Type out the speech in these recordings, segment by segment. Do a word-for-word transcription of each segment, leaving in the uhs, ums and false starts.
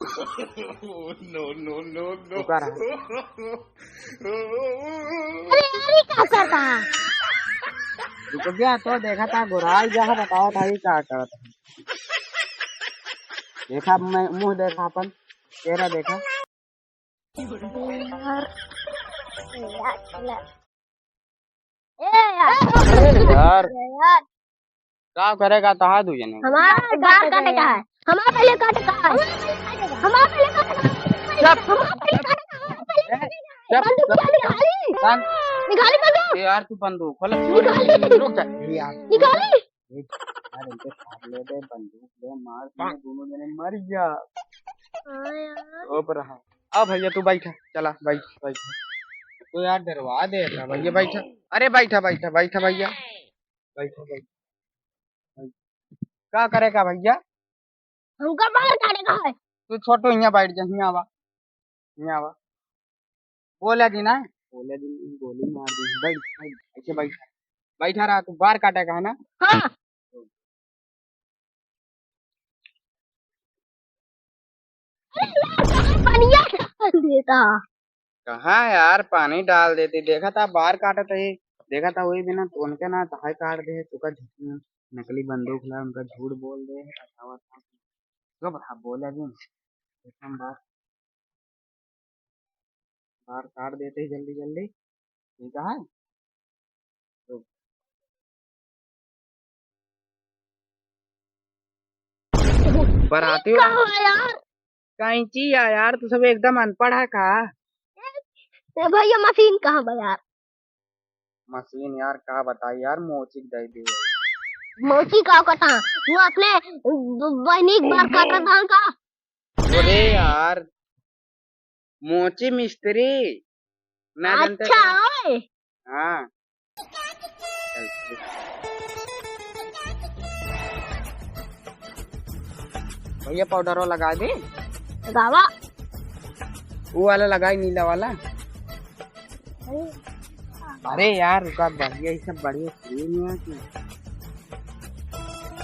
No, no, no, no। रुका रहा। अरे यार, ये का करता है? रुक गया तो देखा था, घुराई जा, बताओ था ये का करता है। देखा, मैं मुंह देखा अपन, चेहरा देखा। यार, यार, यार। ए यार। अरे यार। यार। का करेगा तहा दू जने? हमारा बार काटे का है। हमारा पहले काटे का है। हमारा पहले काटे का है। चुप। हमारा पहले काटे का है। हमारा पहले काटे का है। चुप, बंदूक चुप। निकाली। कान। निकाली बंदूक। ए यार, तू बंदूक खोल। निकाली। रुक जा। ए यार। निकाली। ए यार, इनके फाड़ ले दे, बंदूक ले, मार, तुम दोनों जने मर जा। हाँ यार। चुप रहा। आ भैया, तू बैठा, चला, बैठ, बैठ। तू यार डरवा देता भैया, बैठा। अरे बैठा, बैठा, बैठा भैया, बैठा, बैठा, बैठा। का करेगा भैया? हमका बार काटे का है। तू छोटू, हियाँ बैठ जा, हियाँ आवा, हियाँ आवा। बोला जी ना, बोला जी, गोली मार दी। बैठ, बैठ, ऐसे बैठ, बैठा रहा। तू बार काटे का है ना? हाँ। अरे यार, कहाँ पनिया डाल देता? कहाँ यार, पानी डाल देती। देखा था बार काटत है, देखा था वही बिना तो उनके ना तहाई काट दे। तुका झूठ में नकली बंदूक ला, उनका झूठ बोल दे। बतावा था। क्यों बता बोला जी? एकदम बार, बार काट देते ही जल्दी जल्दी। ठीक है। तो बराती का हो यार? कैंची या यार, तू सब एकदम अनपढ़ है का? ए भैया, मशीन कहाँ बा यार? मशीन यार, का बताई यार, मोची के दे दे। मोची का कटा? वो अपने ब-, बहनी के बार काटत हन का? अरे यार, मोची मिस्त्री, ना जानते अच्छा का? ओए। हाँ। भैया, पाउडर लगा दे। लगावा। वो वाला लगाई, नीला वाला। अरे यार, रुका, बढ़िया, ये सब बढ़िया क्रीम है कि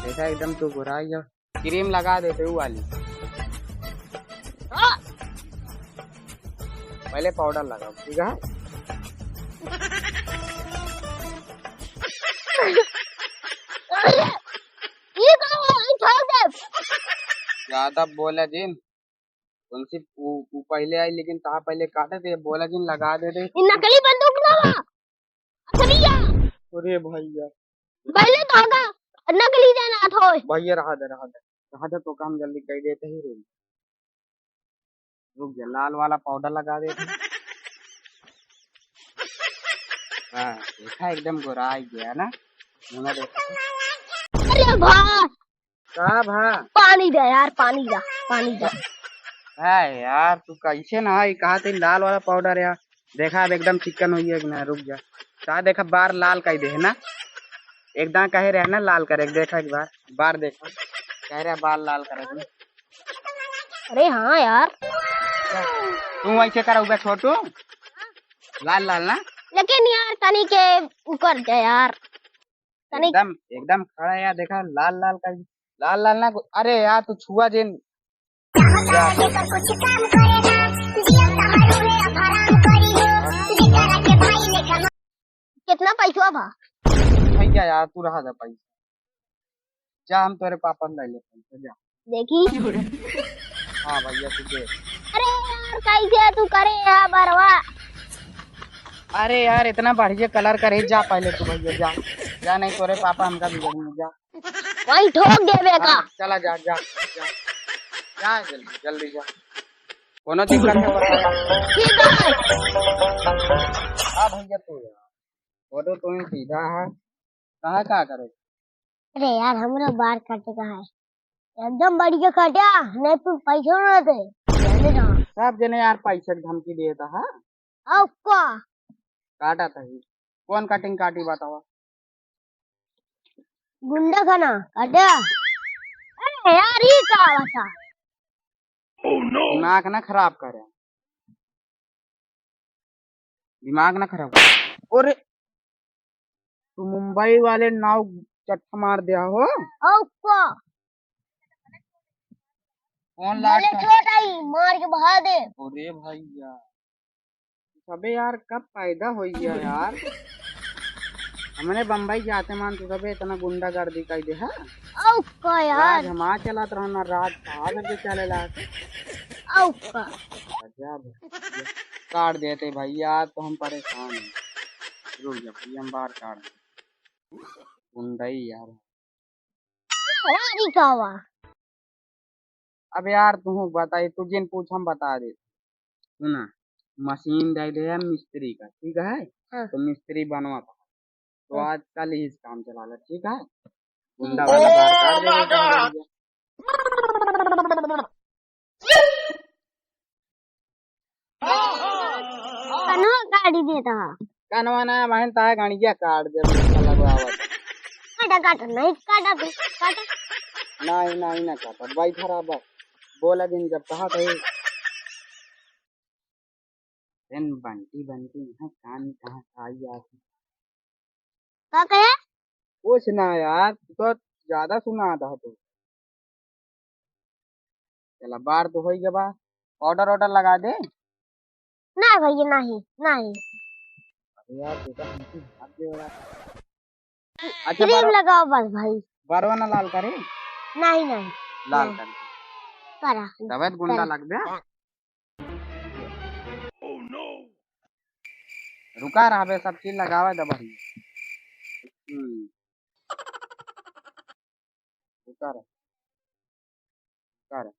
देखा, एकदम तो गोरा ही है। क्रीम लगा देते वो वाली। पहले पाउडर लगाओ, ठीक है? ये का हो? ये छोड़ दे। ज्यादा बोला जिन। उनसे उ, उ पहले आई, लेकिन तहा पहले काटे थे, बोला जिन लगा दे दे। ये नकली बंदूक ना बा। असली या। अरे भैया। पहले तो आगा नकली देना थो। भैया, रहा दे, रहा दे, रहा दे, तो काम जल्दी कर देते ही रुक। रुक जा, लाल वाला पाउडर लगा देते हैं। हाँ, देखा, एकदम गोराई गया ना, मुना देखा। अरे भा, का भा? पानी दे यार, पानी दे, पानी दे। है यार, तू कैसे ना है, कहा थे लाल वाला पाउडर यार, देखा अब एकदम चिकन हुई है कि ना, रुक जा। का देखा, बार लाल कई दे है ना, एकदम कहे रहे ना लाल करे, देखा एक बार, बार देखा, कह रहा बार लाल करे ना। अरे हाँ यार। तू वैसे करा हुआ छोटू, लाल लाल ना। लेकिन यार तनी के ऊपर दे यार। तनी एकदम, एकदम खड़ा यार, देखा लाल लाल का, लाल लाल ना। अरे यार तू छुआ जिन। कितना पैसा बा? भैया यार तू रहा दे पैसा, जा हम तोरे पापा ले ले पैसा, जा। देखी। हाँ भैया तू दे। अरे यार कैसे तू करे यार बरवा? अरे यार इतना बढ़िया कलर करे, जा पहले तू भैया जा, जा नहीं तोरे पापा हमका बिगड़ेंगे, जा। वहीं ठोक देबे का। हाँ, चला जा, जा, जा, जा जल्दी, जल्दी जा। कोनो दिक्कत है बताया? ठीक है। हाँ भैया तू यार, वो तो तुम्हें सीधा है, कहाँ का करे? अरे यार, हमरो बार काटे का है। एकदम बढ़िया काटा, नहीं तो पैसा ना दे। जाने ना। सब जने यार पैसे की धमकी देता है। आओ का? काटा था ही। कौन कटिंग काटी बतावा? गुंडा खाना काटा। अरे यार, ये का बता? दिमाग ना खराब करे। दिमाग ना खराब। अरे, तू मुंबई वाले नाव चट्टा मार दिया हो। और का? कौन लाट बोले का? छोट आई, मार के भगा दे। अरे भैया, सबे यार कब पैदा होइया यार? हमने बम्बई जाते मान तू सबे इतना गुंडागर्दी कर दे, हाँ? औ का यार? राज हम आ चलत रहना, राज कहाँ से चले ला? औ का? गजब। काट देते भैया, आज तो हम परेशान हैं। रुक जा भैया, हम बाहर काट देते। गुंडई यार। अरे का हुआ? अब यार तू बताई, तू जिन पूछ हम बता दे। सुना, मशीन दे दे हम मिस्त्री का, ठीक है? हाँ। तो मिस्त्री बनवा पा। तो हाँ। आजकल ही काम चला ले, ठीक है? गुंडा वाला बाहर काट दे, गुंडा वाला। कनवा गाड़ी देता है। कनवा ना बहन, ताहे गणिया काट दे, मुझे लगवावत। काटा, काटा, नहीं काटा तू, काटा। नहीं, नहीं ना काटा, भाई खराब है। बोला दिन जब कहा थे। दिन बंटी, बंटी, यहाँ कान कहाँ से आई आती? का कहे? कुछ ना यार, तू तो ज्यादा सुना था तू। चला, बार तो होई गवा, पाउडर वाउडर लगा दे। ना भैया, नहीं, नहीं। अरे यार, तू तो हमसे भाग गया यार। अच्छा, क्रीम बारो-, लगाओ बस भाई। बारवा ना लाल करे? नहीं, नहीं। लाल नहीं। कर। करा। तबे तो गुंडा करा। लग गया। रुका रहा बे, सब चीज लगावा दे बढ़िया। हम्म। रुका रहा। रुका रहा।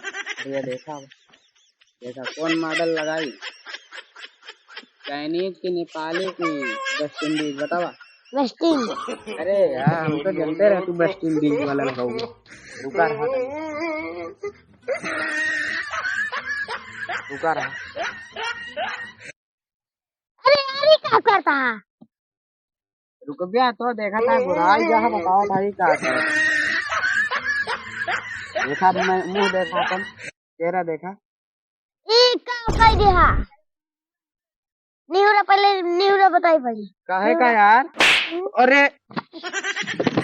अरे ये देखा, देखा कौन मॉडल लगाई? चाइनीज की, नेपाली की, वेस्ट इंडीज बतावा। वेस्ट इंडीज। अरे यार, हम तो जानते रहे तू वेस्ट इंडीज वाला लगाओगे। रुका रहा। रुका रहा। अरे यार, ये का करता है? रुक गया तो देखा था, बुराई जहाँ बताओ भाई का करता। देखा मैं मुंह देखा अपन, चेहरा देखा। ई का कह दे हा? निहुरा पहले, निहुरा बताई पहले। काहे का यार? अरे।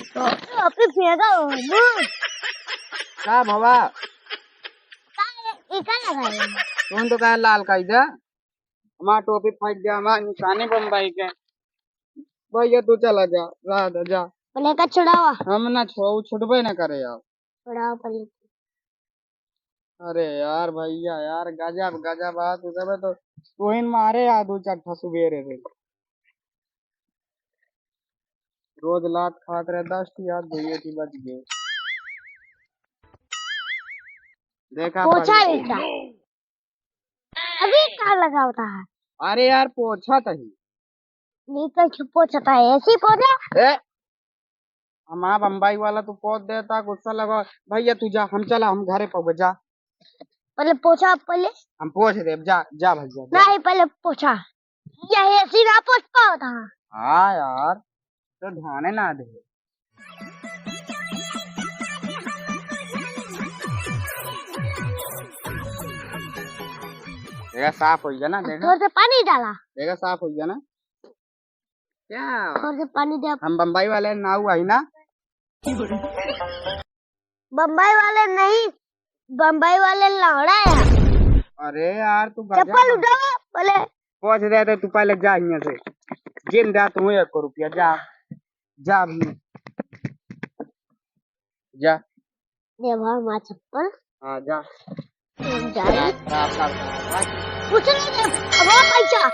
तो अपने फेंका हो, मुंह। का भवा? का, ई का लगा है? तुम तो कहे लाल काई जा। हमार टोपी फाट गया, हमार निशानी बम्बई के। भैया तू चला जा, रह दे, जा। पहले का छुड़ावा। हम ना छुड़ाऊ, छुड़बे ना करे यार। छुड़ावा पहले। अरे यार भैया यार, गजब, गजब, आज तू सबे तो तू ही मारे यार दो चार ठा सुबेरे रे। रोज लात खात रहे, दस ठी यार, दुइये ठी बच गए। देखा पोछा पहले। बेटा। अभी का लगावता है? अरे यार, पोछा तही। नहीं, कैसे पोछता है? ऐसी पोछा? ए, हम आ बम्बई वाला तू पोछ देता, गुस्सा लगा। भैया तू जा, हम चला, हम घरे पहुँच जा। पहले पोछा, पहले। हम पोछ देब, जा, जा भैया, जा। नहीं, पहले पोछा। यह ऐसी ना पोछ पावता। हाँ यार, तो ध्यान ना दे। देखा साफ हो गया ना, देखा। थोड़ा सा पानी डाला। देखा साफ हो गया ना। क्या? थोड़ा सा पानी दे। हम बम्बई वाले ना हुआ ही ना। बम्बई वाले नहीं, बम्बई वाले लौड़ा है। अरे यार, तू गजब चप्पल ना। उठाओ, बोले। पहुंच जाते तू पहले जा यहाँ से। जिन जा तू एक रुपया, जा, जा अभी। जा। दे भाई, माँ चप्पल। हाँ, जा। जा। जा, जा, जा, जा। कुछ नहीं दे, अब पैसा।